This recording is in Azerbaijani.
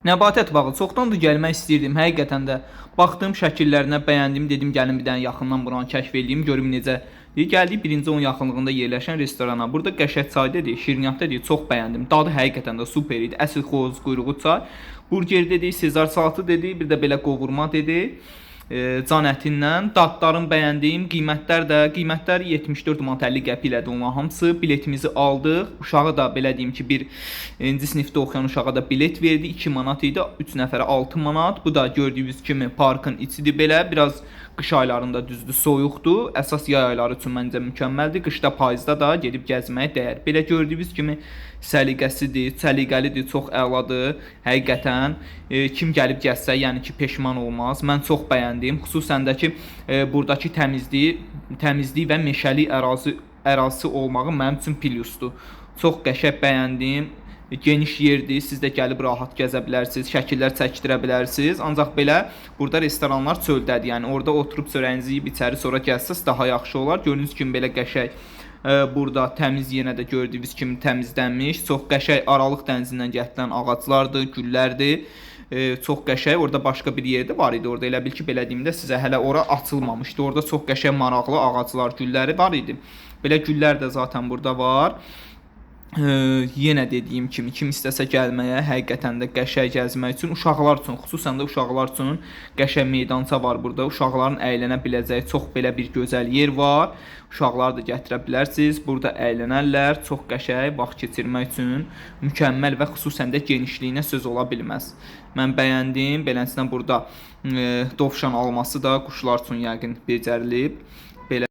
Nəbatət bağı çoxdandır gəlmək istəyirdim. Həqiqətən də baxdım şəkillərinə, bəyəndim, dedim gəlin bir dənə yaxından buranı kəşf eləyim, görüm necə. Gəldik birinci onun yaxınlığında yerləşən restorana. Burada qəşəng çay dedi, şirniyyat dedi, çox bəyəndim. Dadı həqiqətən də super idi. Əsl xoruz quyruğu çay. Burger dedi, Sezar salatı dedi, bir də belə qovurma dedi. Can ətindən dadların bəyəndiyim, qiymətlər də qiymətlər 74 manat 50 qəpik elədi onlar hamısı. Biletimizi aldıq. Uşağı da belə deyim ki, bir birinci sinifdə oxuyan uşağa da bilet verdi. 2 manat idi. 3 nəfərə 6 manat. Bu da gördüyünüz kimi parkın içidir belə. Biraz qış aylarında düzdür, soyuqdur. Əsas yay ayları üçün məncə mükəmməldir. Qışda, payızda da gedib gəzməyə dəyər. Belə gördüyünüz kimi səliqəsidir, səliqəlidir, çox əladır. Həqiqətən kim gəlib gəzsə, yəni ki, peşman olmaz. Mən çox bəyəndim. Xüsusən də ki, buradakı təmizliyi, təmizlik və meşəlik ərazisi olmağı mənim üçün plusdur. Çox qəşəng bəyəndim. Geniş yerdir. Siz də gəlib rahat gəzə bilərsiniz, şəkillər çəkdirə bilərsiniz. Ancaq belə burada restoranlar çöldədir. Yəni orada oturub çörəyinizi yeyib içəri sonra gəlsəz daha yaxşı olar. Gördüyünüz kimi belə qəşəng burada təmiz, yenə də gördüyünüz kimi təmizlənmiş. Çox qəşəng Aralıq dənizindən gətirilən ağaclardır, güllərdir. Çox qəşəng. Orada başqa bir yerdə var idi. Orada elə bil ki, belə deyim də sizə hələ ora açılmamışdı. Orada çox qəşəng maraqlı ağaclar, gülləri var idi. Belə güllər də zaten burada var. Yenə dediyim kimi, kim istəsə gəlməyə, həqiqətən də qəşəng gəzmək üçün, uşaqlar üçün, xüsusən də uşaqlar üçün qəşəng meydança var burada. Uşaqların əylənə biləcəyi çox belə bir gözəl yer var. Uşaqları da gətirə bilərsiniz. Burada əylənərlər. Çox qəşəng vaxt keçirmək üçün mükəmməl və xüsusən də genişliyinə söz ola bilməz. Mən bəyəndim. Beləsinə burada dovşan alması da quşlar üçün yəqin becərilib.